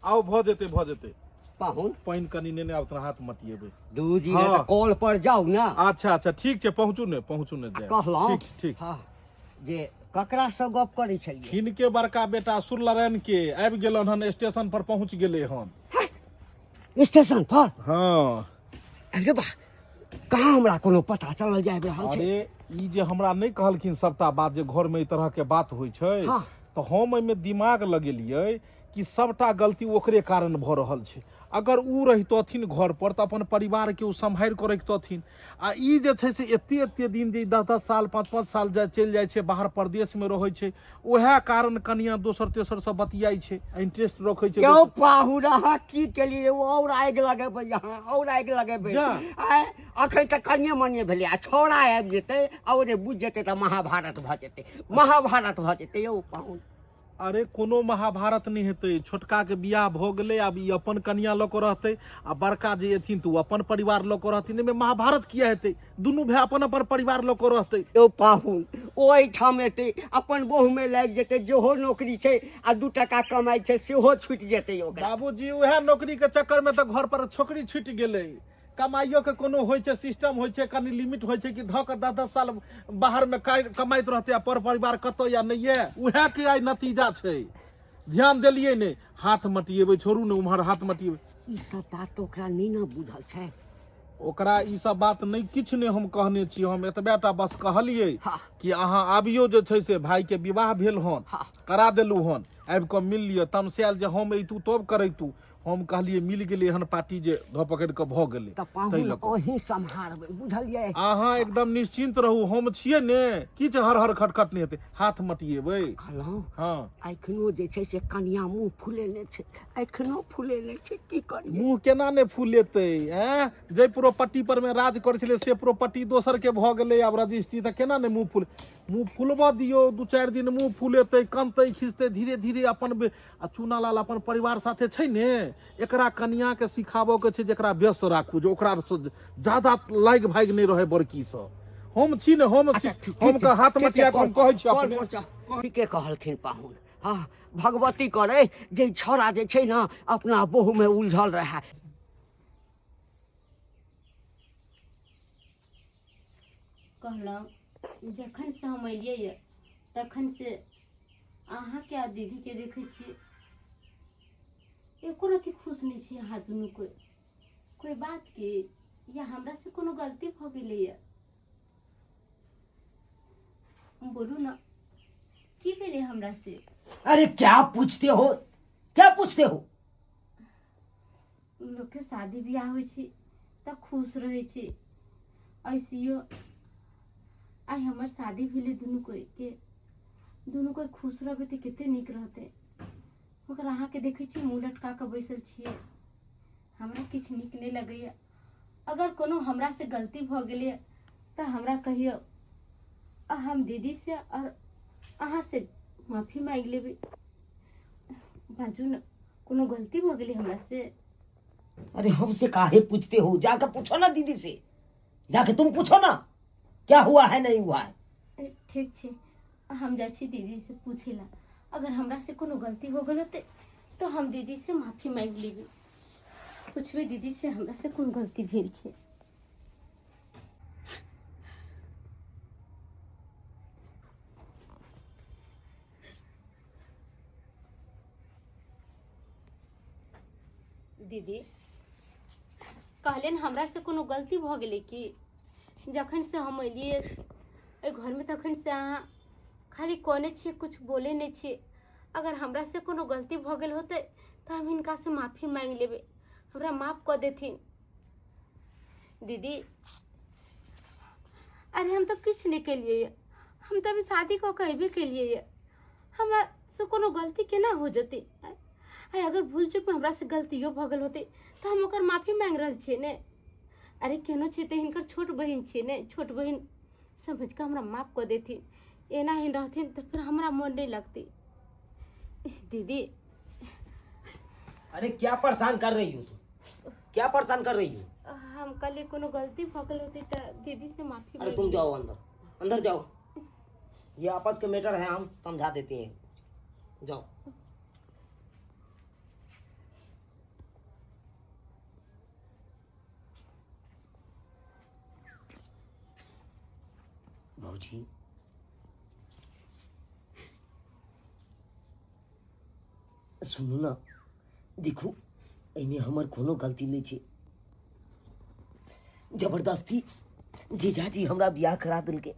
आउ, भऽ जेतै भऽ जेतै। पाहुन पानि कनि नेने आउ, तोरा हाथ मटिएबै। दू जी ने तऽ कॉल पर जाउ ने। अच्छा अच्छा ठीक छै, पहुँचू ने पहुँचू ने, जायब। कहलहुँ ठीक ठीक। हँ, जे ककरासँ गप करै छलियै? हिनके बड़का बेटा सुरलरन के आबि गेलन हन, स्टेशन पर पहुँच गेलै हन। स्टेशन पर? हँ। अरे बा, कहाँ हमरा कोनो पता चलल जाय रहल छै? अरे ई जे हमरा नहि कहलखिन सबटा बात जे घर में एहि तरह के बात होइ छै, हाँ। तऽ हम एहिमे दिमाग लगेलियै कि सबटा गलती ओकरे कारण भऽ रहल छै। अगर उ रहितथिन घर पर तऽ अपन परिवार के ओ सम्हारि कऽ रखितथिन। आ ई जे छै से एते एते दिन जे 10-10 साल 5-5 साल चलि जाइ छै, बाहर परदेश में रहै छै, उएह कारण कनिया दोसर तेसर से बतियाइ छै, इंटरेस्ट रखै छै। क्यों पाहुन, अहाँ की केलियै? ओ और आगि लगेबै अहाँ, और आगि लगेबै। जा। आँय, अखन तऽ कनिये मनिये भेलै, आ छौड़ा आबि जेतै आ ओ जे बुझि जेतै तऽ महाभारत भऽ जेतै, महाभारत भऽ जेतै यौ पाहुन। अरे कोनो महाभारत नहि हेतै। छोटका के बियाह भऽ गेलै, आब ई अपन कनिया लऽ कऽ रहतै आ बड़का जे एथिन तऽ ओ अपन परिवार लऽ कऽ रहथिन। एहिमे महाभारत किया हेतै? दुनू भाय अपन अपन परिवार लऽ कऽ रहतै। यौ पाहुन, ओहिठाम एतै अपन बहुमे लागि जेतै, जेहो नौकरी छै आ 2 टका कमाइ छै सेहो छूटि जेतै ओकरा। बाबूजी उएह नौकरी के चक्कर में तऽ घर पर छोकरी छूटि गेलै। कमाइयो के कोनो होइ छै सिस्टम, होइ छै कनि लिमिट होइ छै कि धऽ कऽ 10-10 साल बाहर में कमाइत रहतै आ पर परिवार कतऽ या नहि ये, उएह के आइ नतीजा छै। ध्यान देलियै नहि, हाथ मटिएबै, छोड़ू ने उम्हर हाथ मटिएबै। ई सब बात तऽ ओकरा नहि ने बुझल छै। ओकरा ई सब बात नहि किछु नहि हम कहने छी, हम एतबे टा बस कहलियै हाँ। कि अहाँ आबियौ, जे छै से भाई के विवाह भेल हन, हाँ। करा देलहुँ हन, आबि कऽ मिल लिअ। तमसायल जे हम अइतू तब करैतू। हम कहलियै मिल गेलै हन पार्टी जे धऽ पकड़ि कऽ भऽ गेलै। तऽ ताहि पाहुन लऽ कऽ अहीं सम्हारबै, बुझलियै? अहाँ एकदम निश्चिन्त रहू, हम छियै ने, किछु हर हर खटखट नहि हेतै, हाथ मटिएबै। कहलहुँ हँ, एखनो जे छै से कनिया मुँह फुलेने छै, एखनो फुलेने छै, की करियै? मुँह केना नहि फुलेतै? ऐं, जाहि प्रॉपर्टी पर मे राज करै छलै से प्रॉपर्टी दोसर के भऽ गेलै आब रजिस्ट्री, तऽ केना नहि मुँह फूल? मुँह फुलबऽ दियौ, 2-4 दिन मुँह फुलेतै, कनतै खिचतै धीरे धीरे अपन आ चूनालाल अपन परिवार साथे छै ने। एकरा कनिया के सिखाबऽ के छै जेकरा व्यस्त राखू, जे ओकरा से ज्यादा लागि भागि नहि रहै बड़की से। हम छी ने, हम अच्छा, ठीक हम छै, के हाथ ठीक छै, मटिया के हम कहै छी कॉल अपने। पहुँचा। ठीके कहलखिन पाहुन। हँ, भगवती करे जे छौड़ा जे छै ने अपना बहु में उलझल रहै। कहलहुँ जखन से हम एलियै यऽ तखन से अहाँके आ दीदीके देखै छियै, एको रत्ती खुश नहि छी अहाँ दुनू कोइ। कोइ बात के या हमरा से कोनो गलती भऽ गेलैया? बोलू ना, की भेलै हमरा से? अरे क्या पूछते हो, क्या पूछते हो? लोकके शादी बियाह होइ छै तऽ खुश रहै छै। ऐसियो आइ हमर शादी भेलै, दुनू कोइके दुनू कोइ खुश रहबै तऽ कते नीक रहतै। मगर अहाँके देखै छी मुँह लटका कऽ बैसल छियै, हमरा किछु नीक नहि लगैए। अगर कोनो हमरासँ गलती भऽ गेलै तऽ हमरा कहियौ, आ हम दीदीसँ आओर अहाँसँ माफी माँगि लेबै। बाजू ने, कोनो गलती भऽ गेलै हमरासँ? अरे हमसे काहे पूछते हो, जाके पूछो ना दीदी से, जाके तुम पूछो ना। क्या हुआ है नहीं हुआ है। ठीक छै, हम जाइ छी दीदी से पूछे ला। अगर हमरा से कोनो गलती हो गेल होतै तो हम दीदी से माफी मांगि लेबै। पूछबै दीदी से हमरा से कोन गलती भेल छै। दीदी कहलियनि हमरा से कोनो गलती भऽ गेलै की? जखन से हम एलियै एहि घरमे तखन से अहाँ खाली कोने छियै, कुछ बोले नहि छियै। अगर हमरा से कोनो गलती भऽ गेल होतै तऽ हम हिनका से माफी मांगि लेबै, हमरा माफ कऽ देथिन दीदी। अरे हम तऽ किछु नहि केलियै यऽ, हम तऽ अभी शादी कऽ के अयबे केलियै यऽ, हमरा से कोनो गलती केना हो जेतै? आइ अगर भूल चूकमे हमरा से गलतियो भऽ गेल होतै तऽ हम ओकर माफी मांगि रहल छियै ने। अरे केहनो छै तऽ हिनकर छोट बहिन छियै ने, छोट बहिन समझ कऽ हमरा माफ कऽ देथिन। एना ही रहथिन तऽ फिर हमरा मन नहीं लगती दीदी। अरे क्या परेशान कर रही हो तुम, क्या परेशान कर रही हो? हम कल कोनो गलती भऽ गेल होती तऽ दीदी से माफी अरे मांगि तुम लेब। जाओ अंदर, अंदर जाओ, ये आपस के मैटर है, हम समझा देते हैं, जाओ। भौजी सुनू ने, देखू एहिमे हमर कोनो गलती नहि छै। जबरदस्ती जीजाजी हमरा बियाह करा देलकै,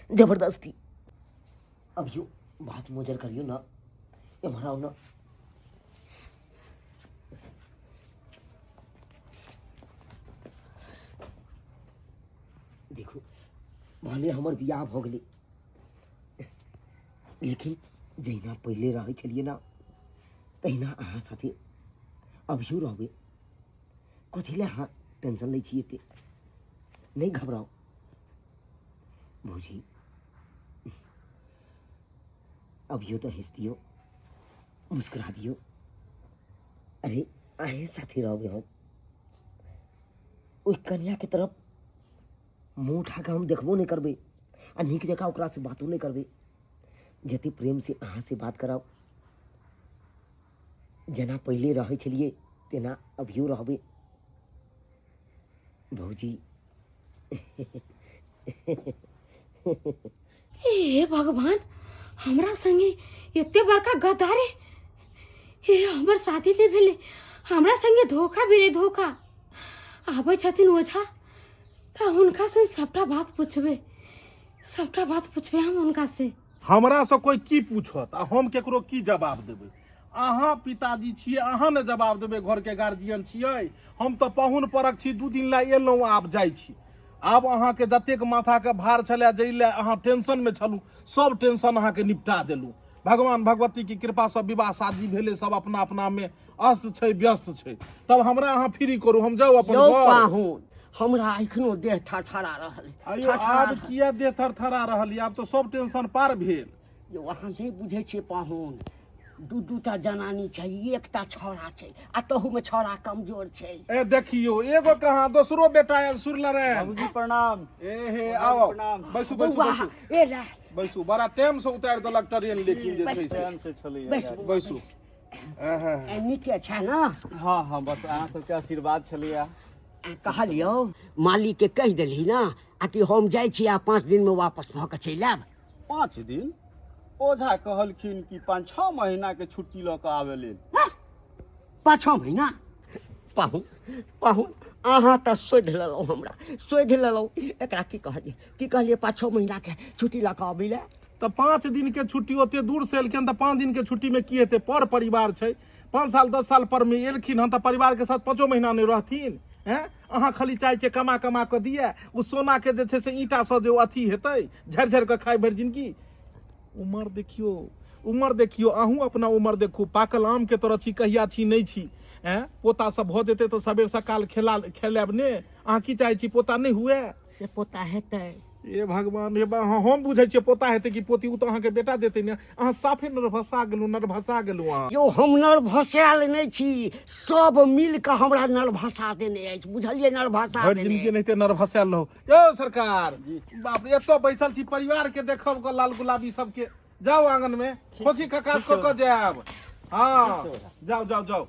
जबरदस्ती। अभियो बात मोजर करियौ ने, एम्हर आउ ने। देखू भले हमर बियाह भऽ गेलै, लेकिन जहिना पहिले रहै छलियै ने तहिना अहाँ साथे अभियो रहबै। कथी लए अहाँ टेंशन लै छी एते? नहि घबराउ भौजी, अभियो तऽ हँसि दियौ, मुस्कुरा दियौ। अरे अहें साथे रहबै हम। ओहि कन्याके तरफ मुँह उठा कऽ हम देखबो नहि करबै आ नीक जकाँ ओकरासँ बातो नहि करबै। जते प्रेमसँ अहाँसँ बात करब, जेना पहिले रहै छलियै तेना अभियो रहबै भौजी। हे भगवान, हमरा संगे एते बड़का गद्दारी! हे हमर शादी नहि भेलै, हमरा संगे धोखा भेलै, धोखा। आबै छथिन ओझा तऽ हुनका से हम सबटा बात पुछबै, सबटा बात पुछबै हम हुनका से। हमरासँ कोइ की पूछत आ हम केकरो की जवाब देबै? अहाँ पिताजी छियै, अहाँ ने जवाब देबै, घरके गार्जियन छियै। हम तऽ पाहुन परक छी, 2 दिन लए एलहुँ, आब जाइ छी। आब अहाँके जतेक माथाके भार छलए, जाहि लए अहाँ टेंशनमे छलहुँ, सब टेंशन अहाँके निपटा देलहुँ। भगवान भगवतीके कृपासँ विवाह शादी भेलै, सब अपना अपनामे अस्त छै, व्यस्त छै। तब हमरा अहाँ फ्री करू, हम जाउ अपन यौ घर। पाहुन, हमरा एखनो देह थरथरा रहल है। आयौ, थरथरा आब रहल। किया देह थरथरा रहल यऽ? आब तऽ सब टेंशन पार भेल। यौ अहाँ नहि बुझै छियै पाहुन, दू दूटा जनानी छै, एकटा छौड़ा छै, आ तहूमे छौड़ा कमजोर छै। ए देखियौ, एगो कहाँ दोसरो बेटा आयल सूर्यनारायण। बाबूजी प्रणाम। ए हे, आउ आउ, प्रणाम। बैसू बैसू। बौआ बैसू ए ले बैसू। बड़ा टाइम से उतारि देलक ट्रेन, लेकिन जे छै से टाइम से छलैया। बैस बौआ, बैसू। बैस। एहे। ए, नीके छै ने? हाँ हाँ, बस अहाँ सबके आशीर्वाद छलैया। आ, कहलियौ मालिक के कहि देलही ने आ कि हम जाइ छी आ 5 दिन में वापस भऽ कऽ चलि आयब? 5 दिन? ओझा कहलखिन कि 5-6 महीना के छुट्टी लऽ कऽ आबै लेल। 5-6 महीना? पाहुन पाहुन, अहाँ तऽ शोधि लेलहुँ, हमरा शोधि लेलहुँ। एकरा की कहलियै, की कहलियै? 5-6 महीना के छुट्टी लऽ कऽ अबै लए? तऽ 5 दिन के छुट्टी, ओते दूर से एलखिन तऽ 5 दिन के छुट्टी में की हेतै? पर परिवार छै, 5 साल 10 साल पर में एलखिन हन तऽ परिवार के साथ 5 महीना नहि रहथिन? हैं, अहाँ खाली चाहै छियै कमा कमा कऽ दिए। ओ सोना के जे छै से ईंटा सँ जे ओ अथी हेतै, झड़ि झड़ि कऽ खाइ भरि जिनगी। उमर देखियौ, उमर देखियौ, अहूँ अपना उमर देखू। पाकल आम के तरह छी, कहिया छी नहि छी। हैं, पोता सब भऽ जेतै तऽ सबेर सकाल खेला खेलायब ने। अहाँ की चाहै छी, पोता नहि हुए? से पोता हेतै, ए भगवान, हे बा, हम बुझै छियै पोता हेतै कि पोती, ओ तऽ अहाँके बेटा देतै ने। अहाँ साफे नर्भसा गेलहुँ, नर्भसा गेलहुँ अहाँ। यौ, हम नर्भसायल नहि छी, सब मिल कऽ हमरा नर्भसा देने अछि, बुझलियै? नर्भसा भरि देने। जिंदगी एनाहिते नर्भसायल रहू। यौ सरकार, बाप रे, एतऽ बैसल छी, परिवार के देखब गो लाल गुलाबी सबके। जाउ आंगन में खोखी खकास कऽ कऽ जायब। हँ, जाउ जाउ जाउ।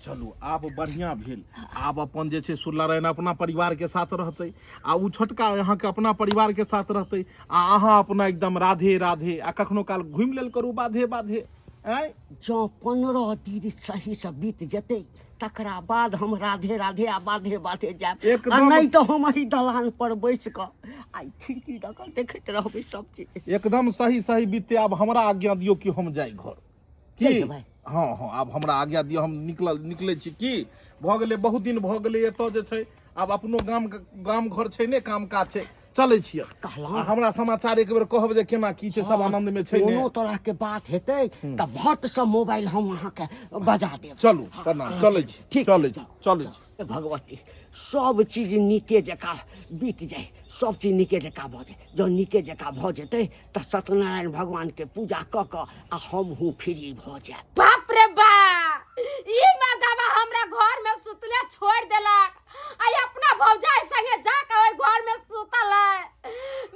चलू, आब बढ़िआँ भेल। आब अपन जे छै सूर्यनारायण अपना परिवारके साथ रहतै आ ओ छोटका अहाँके अपना परिवारके साथ रहतै आ अहाँ अपना एकदम राधे राधे, आ कखनो काल घुमि लेल करू बाधे बाधे। आँय, जँ 15 दिन सहीसँ बीत जेतै तकरा बाद हम राधे राधे आ बाधे बाधे जायब, आ एकदम नहि तऽ हम एहि दलान पर बैस कऽ आ खिड़की दऽ कऽ देखैत रहबै सब चीज। एकदम सही सही बीतते। आब हमरा आज्ञा दियौ कि हम जाय घर चलि की जेबै? हँ हँ, आब हमरा आज्ञा दियौ, हम निकलै छी। की भऽ गेलै, बहुत दिन भऽ गेलै एतऽ जे छै। आब अपनो गाम गाम घर छै ने, काम काज छै, चलै छियै। कहलहुँ। आ हमरा समाचार एक बेर कहब जे केना की छै, सब आनंद में छै ने? कोनो तरह के बात हेतै तऽ भट से मोबाइल हम अहाँके बजा देब। चलू, प्रणाम, चलै छी। ठीक। चलै छी, चलै छी। हे भगवती, सब चीज नीके जकाँ बीत जाय, सब चीज नीके जकाँ भऽ जाय। जँ नीके जकाँ भऽ जेतै तऽ सत्यनारायण भगवानके पूजा कऽ कऽ आ हमहूँ फ्री भऽ जायब। बाप रे बा, ई मर्दबा हमरा घर में सुतले छोड़ देलक आ अपना भौजाई संगे जाके ओहि घर में सुतल है।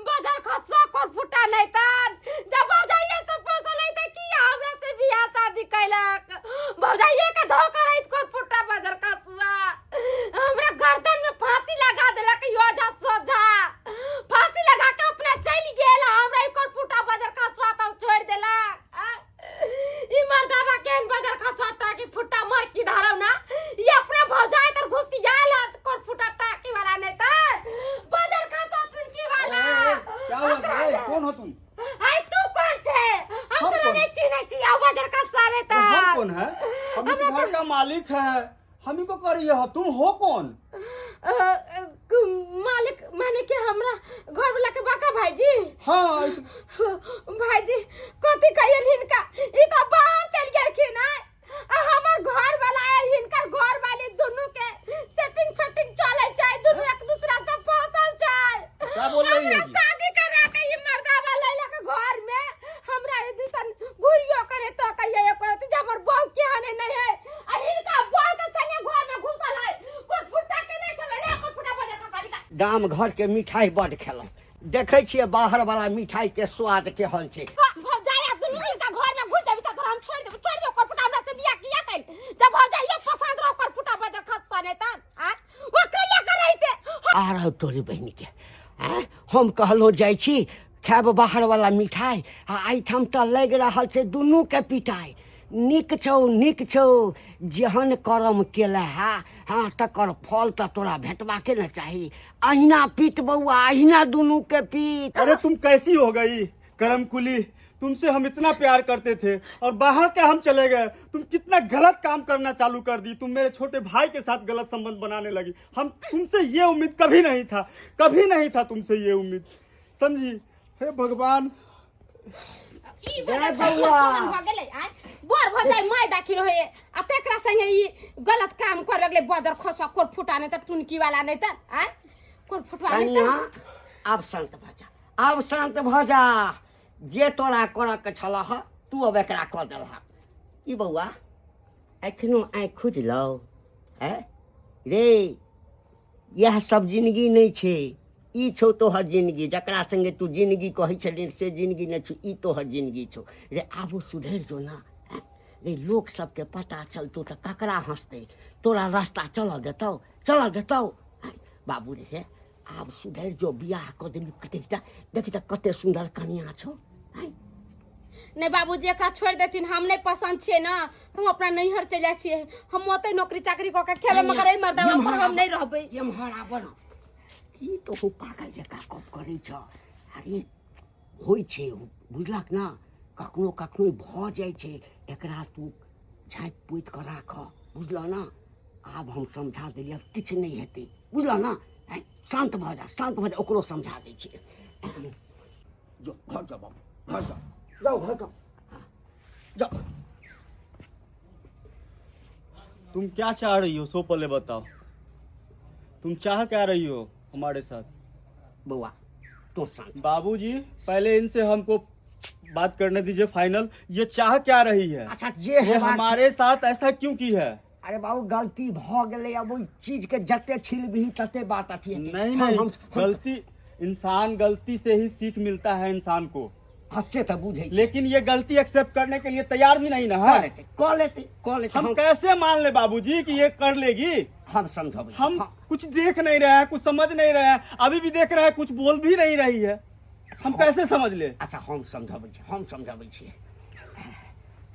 बजर खसो कोर फुटा नहीं तन जब भौजाई से पोसल है त की हमरा से बियाह शादी कैलक? भौजाई के धोखा रहित कोर फुटा बजर खसुआ हमरा गर्दन में फांसी लगा देलक। योजा सोझा फांसी लगा के अपना चलि गेल, हमरा एक और फुटा बजर खसुआ तर छोड़ देलक। आ? ई मर्दाबा केहन बजर खसुआ टाकी फुटा मर की धरौ ना, ई अपना भौजाई तर घुसी आयल कोर फुटा टाकी वाला नहीं त बजर खसुआ टुनकी वाला। क्या हुआ भाई? कौन हो तुम? आई, तू कौन छे? हम हम तोरा कौन? नहीं चिन्है छी, आ बजर खसुआ रे। तो हम त कौन है? हम इस घर का मालिक है, हम ही को करिए हो। तुम हो कौन? मालिक माने कि हमरा घर वाला के बड़का भाईजी। हाँ, भाईजी, कथी कहियन हिनका, ई तो बाहर चल गेलखिन है आ हमर घर वाला आ हिनकर घर वाली दुनू के सेटिंग फेटिंग चले छै, दुनू एक दूसरा से फसल छै। क्या बोल रही है हमरा जी? शादी करा के ई मर्दावा लैलक घर में, हमरा ई दिसन घुरियो करे तो कहिए करे जे हमर बहू के हने नहीं है, आ हिनका बहू के संगे घर में घुसल है। कोन फुटा के नहीं छलै रे, कोन फुटा बजे खा का। गाम घरके मिठाइ बड्ड खेलहुँ, देखै छियै बाहर वाला मिठाई के स्वाद केहन छै। भौजाई दुनू हिनका घर में घुस जेबी त हम छोड़ देब, छोड़ देब। ओकर फुटा हमरा से बियाह किया कैल जब भौजाई पसंद रहो ओकर फुटा बजर खस पने त आ ओकरे लेके रहिते। आ रहो तोरी बहिनी के आँय, हम कहलहुँ जाइ छी खायब बाहर वाला मिठाई, आ एहिठाम तऽ लागि रहल छै दुनूके पिटाइ। नीक छौ, नीक छौ, जेहन करम केले है, हाँ, तकर फल तऽ तोरा भेटबाके ने चाही। अहिना पीट बौआ, अहिना दुनूके पीट। अरे, तुम कैसी हो गई करम कुली? तुमसे हम इतना प्यार करते थे और बाहर के हम चले गए, तुम कितना गलत काम करना चालू कर दी। तुम मेरे छोटे भाई के साथ गलत संबंध बनाने लगी। हम तुमसे ये उम्मीद कभी नहीं था, कभी नहीं था तुमसे ये उम्मीद, समझी? हे भगवान। ई जय बजर बौआ। खसुआ भऽ गेलै आय, बर भऽ जाय माय दाखिल होए आ तेकरा संगे ई गलत काम कर लगलै। बजर खसुआ कोर फुटा नहीं त टुनकी वाला नहीं त आय कोर फुटवा नहीं कनिया, त। आब शान्त भऽ जा, आब शान्त भऽ जा। जे तोरा करऽ के छलह तू अब एकरा कऽ देलह। की बौआ, एखनो आँखि खुजलौ? हैं रे, इएह सब जिनगी नहि छै। ई छौ तोहर जिनगी, जकरा संगे तू जिनगी कहै छलही से जिनगी नहि छौ, ई तोहर जिनगी छौ रे। आबो सुधरि जो ना। हैं रे, लोक सबके पता चलतौ तऽ ककरा हँसतै? तोरा रास्ता चलऽ देतौ? चलऽ देतौ? हैं बाबू रे, हे, आब सुधरि जो। बियाह कऽ देली, देखी तऽ, देखी तऽ कते सुन्दर कनिया छौ। हैं नहीं बाबूजी, एकरा छोड़ देथिन, हम नहीं पसंद छियै ना तऽ हम अपना नैहर चलि जाइ छियै। हम ओतै नौकरी चाकरी कऽ के खेबै, मगर एहि मर्दावा पर हम नहीं रहबै। एम्हर आब न। की तो पागल जकाँ गप करै छ? अरे, होइ छै, बुझलक ने, कखनो कखनो भऽ जाइ छै। एकरा तू झाँपि पोति कऽ राख, बुझलह ने? आब हम समझा देलियै, आब किछु नहि हेतै, बुझलह ने? आँय, शान्त भऽ जा, शान्त भऽ जा। ओकरो समझा दै छियै। जो घर जाओ बाबू, घर जाओ, जाओ घर जाओ, हाँ, जाओ। तुम क्या चाह रही हो, सो पहले बताओ। तुम चाह क्या रही हो हमारे साथ? बौआ, तो शांत। बाबूजी, पहले इनसे हमको बात करने दीजिए फाइनल। ये चाह क्या रही है? अच्छा, जे ये हेबाक छै। हमारे साथ ऐसा क्यों की है? अरे बाबू, गलती भऽ गेलै, अब ओहि चीज के जते छिलबिही तते बात अथी हेतै। नहीं, हम नहीं, हम गलती, इंसान गलती से ही सीख मिलता है इंसान को। हँ, से तऽ बुझै छी। लेकिन ये गलती एक्सेप्ट करने के लिए तैयार भी नहीं ना कऽ है। लेतै, कऽ लेतै, कऽ लेतै। हम हम कैसे मान ले बाबूजी कि ये कर लेगी? हम समझबै छी। हम हँ, कुछ देख नहीं रहे हैं, कुछ समझ नहीं रहे हैं। अभी भी देख रहे हैं, कुछ बोल भी नहीं रही है। हम कैसे समझ ले? अच्छा, हम समझबै छी, हम समझबै छी।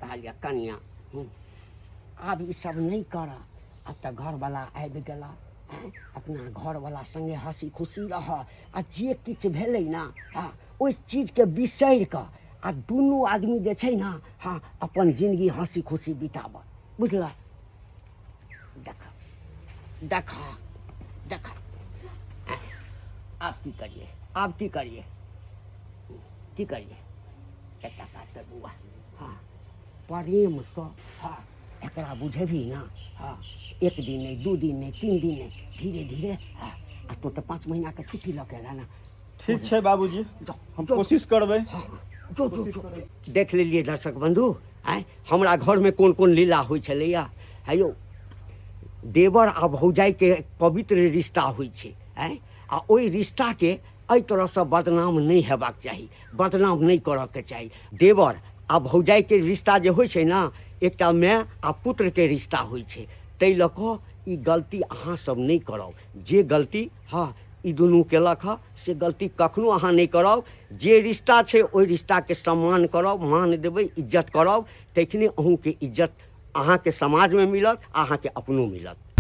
कहलियै कनिया, आब ई सब नहि कर, आब तऽ घरवला आबि गेला। अपना घरवला सङ्गे हँसी खुशी रह आ जे किछु भेलै ने, हँ, ओहि चीजके बिसरि कऽ आ दुनू आदमी जे छै ने, हँ, अपन जिंदगी हँसी खुशी बिताबऽ, बुझलऽ? देख, देख, देख, आब की करियै? आब की करियै? की करियै? एकटा काज कर बौआ, हँ, प्रेमसँ, हँ, एकरा बुझेबही ने, हँ, एक दिन नहि, 2 दिन नहि, 3 दिन नहि, धीरे धीरे, हँ। आ तो तऽ 5 महीनाके छुट्टी लऽ के एला ने। ठीक छै बाबूजी। जाओ। हम जो। कोशिश करबै। हँ, जो, जो, जो, जो। देख लेलियै दर्शक बन्धु, आँय, हमरा घरमे कोन कोन लीला होइ छलैया। हे यौ, देवर आ भौजाइके पवित्र रिश्ता होइ छै, आँय, आ ओहि रिश्ताके एहि तरहसँ बदनाम नहि हेबाक चाही, बदनाम नहि करऽके चाही। देवर आ भौजाइके रिश्ता जे होइ छै ने, एकटा माय आ पुत्रके रिश्ता होइ छै। ताहि लऽ कऽ ई गलती अहाँ सब नहि करब। जे गलती, हँ, ई दुनू केलक हँ, से गलती कखनो अहाँ नहि करब। जे रिश्ता छै, ओहि रिश्ताके सम्मान करब, मान देबै, इज्जत करब, तखने अहूँके इज्जत अहाँके समाजमे मिलत, अहाँके अपनो मिलत।